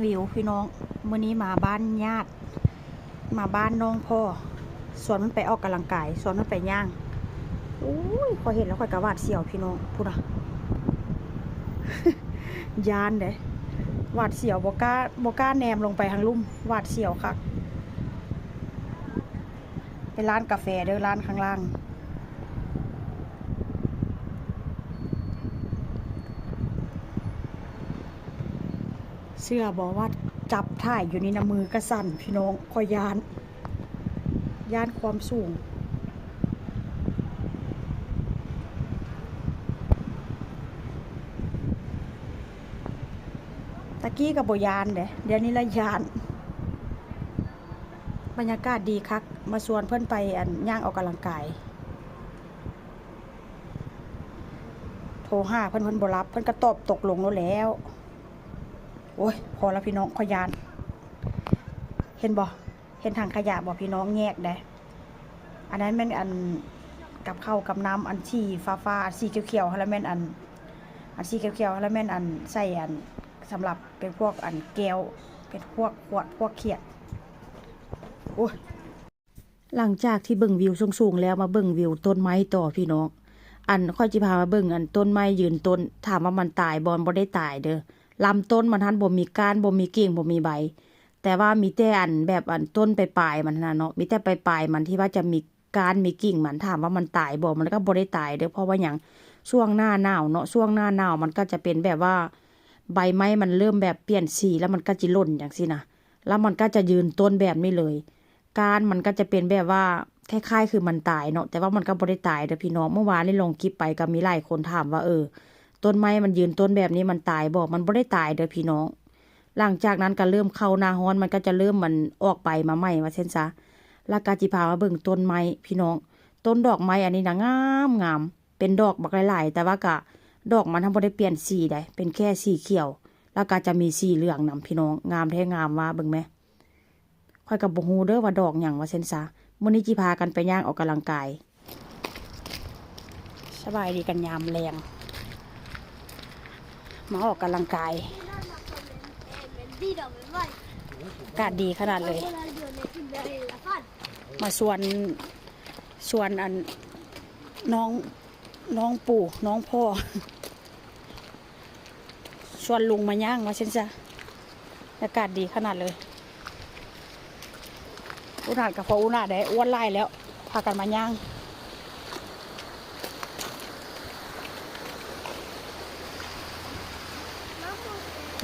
ວິວພີ່ນ້ອງ ມື້ນີ້ມາບ້ານຍາດ ມາບ້ານນ້ອງພໍ່ ຊວນມັນໄປອອກກຳລັງກາຍ ຊວນມັນໄປຍ່າງ. ໂອ້ຍ ຂ້ອຍເຫັນແລ້ວຂ້ອຍກໍຫວາດສຽວພີ່ນ້ອງ ພຸ້ນນະ ຢ້ານເດ້ ຫວາດສຽວ ບໍ່ກ້າ ບໍ່ກ້າແນມລົງໄປທາງລຸ່ມ ຫວາດສຽວຄັກ. ເປັນຮ້ານກາແຟເດີ ຮ້ານຂ້າງລ່າງ. ເຊື່ອບໍ່ວ່າຈັບຖ່າຍຢູ່ນີ້ນະ ມືກະສັ່ນພີ່ນ້ອງ ຂ້ອຍຢ້ານ ຢ້ານຄວາມສູງ. ຕະກີ້ກໍບໍ່ຢ້ານເດ້ ດຽວນີ້ລະຢ້ານ. ບັນຍາກາດດີຄັກ ມາຊວນເພິ່ນໄປ ອັນ ຍ່າງອອກກຳລັງກາຍ. ໂທຫາເພິ່ນ ເພິ່ນບໍ່ຮັບ ເພິ່ນກໍຕອບຕົກລົງໂລດແລ້ວ. ໂອ້ຍ ພໍລະພີ່ນ້ອງ ຂ້ອຍຢ້ານ. ເຫັນບໍ່ ເຫັນຖັງຂະຫຍະບໍ່ພີ່ນ້ອງ ແຍກເດ້. ອັນນັ້ນແມ່ນ ອັນ ກັບເຂົ້າກັບນ້ຳ ອັນສີຟ້າໆ ອັນສີຂຽວໆຫັ້ນລະແມ່ນ ອັນ ອັນສີຂຽວໆຫັ້ນລະແມ່ນ ອັນ ໃສ່ ອັນ ສຳລັບເປັນພວກ ອັນ ແກ້ວ ເປັນພວກຂວດ ພວກຂຽດ. ໂອ້ຍ. ຫຼັງຈາກທີ່ເບິ່ງວິວສູງໆແລ້ວ ມາເບິ່ງວິວຕົ້ນໄມ້ຕໍ່ພີ່ນ້ອງ. ອັນ ຂ້ອຍຊິພາມາເບິ່ງ ອັນ ຕົ້ນໄມ້ຢືນຕົ້ນ ຖາມວ່າມັນຕາຍບໍ່? ມັນບໍ່ໄດ້ຕາຍເດີ. ລຳຕົ້ນມັນຫັ້ນບໍ່ມີກ້ານ ບໍ່ມີກິ່ງ ບໍ່ມີໃບ ແຕ່ວ່າມີແຕ່ ອັນ ແບບ ອັນ ຕົ້ນປາຍໆມັນຫັ້ນນະເນາະ ມີແຕ່ປາຍໆມັນທີ່ວ່າຈະມີກ້ານມີກິ່ງມັນ. ຖາມວ່າມັນຕາຍບໍ່? ມັນກໍບໍ່ໄດ້ຕາຍເດີ. ເພາະວ່າຫຍັງ? ຊ່ວງໜ້າໜາວເນາະ ຊ່ວງໜ້າໜາວມັນກໍຈະເປັນແບບວ່າ ໃບໄມ້ມັນເລີ່ມແບບປ່ຽນສີ ແລ້ວມັນກໍຊິຫຼົ່ນຈັ່ງຊີ້ນະ ແລ້ວມັນກໍຈະຢືນຕົ້ນແບບນີ້ເລີຍ. ກ້ານມັນກໍຈະເປັນແບບວ່າຄ້າຍໆຄືມັນຕາຍເນາະ ແຕ່ວ່າມັນກໍບໍ່ໄດ້ຕາຍເດີພີ່ນ້ອງ. ເມື່ອວານນີ້ລົງຄລິບໄປກໍມີຫຼາຍຄົນຖາມວ່າ ເອີ ຕົ້ນໄມ້ມັນຢືນຕົ້ນແບບນີ້ມັນຕາຍບໍ່? ມັນບໍ່ໄດ້ຕາຍເດີພີ່ນ້ອງ. ຫຼັງຈາກນັ້ນກໍເລີ່ມເຂົ້າໜ້າຮ້ອນ ມັນກໍຈະເລີ່ມ ມັນອອກໃບມາໃໝ່ວ່າຊັ້ນຊະ. ແລ້ວກໍຊິພາມາເບິ່ງຕົ້ນໄມ້ພີ່ນ້ອງ ຕົ້ນດອກໄມ້ອັນນີ້ນະ ງາມໆ ເປັນດອກບັກຫຼາຍໆ ແຕ່ວ່າກະ ດອກມັນຫັ້ນບໍ່ໄດ້ປ່ຽນສີໃດ ເປັນແຄ່ສີຂຽວ ແລ້ວກະຈະມີສີເຫຼືອງນຳພີ່ນ້ອງ. ງາມແທ້ງາມວ່າ ເບິ່ງແມ. ຂ້ອຍກໍບໍ່ຮູ້ເດີວ່າດອກຫຍັງວ່າຊັ້ນຊະ. ມື້ນີ້ຊິພາກັນໄປຍ່າງອອກກຳລັງກາຍ. ສະບາຍດີກັນຍາມແລງ ມາອອກກຳລັງກາຍ ອາກາດດີຂະໜາດເລີຍ. ມາຊວນ ຊວນອັນ ນ້ອງ ນ້ອງປູ່ ນ້ອງພໍ່ ຊວນລຸງມາຍ່າງວ່າຊັ້ນຊະ. ອາກາດດີຂະໜາດເລີຍ. ອຸນາດກັບພໍ່ອຸນາດໄດ້ ອ້ວນຫຼາຍແລ້ວ ພາກັນມາຍ່າງ.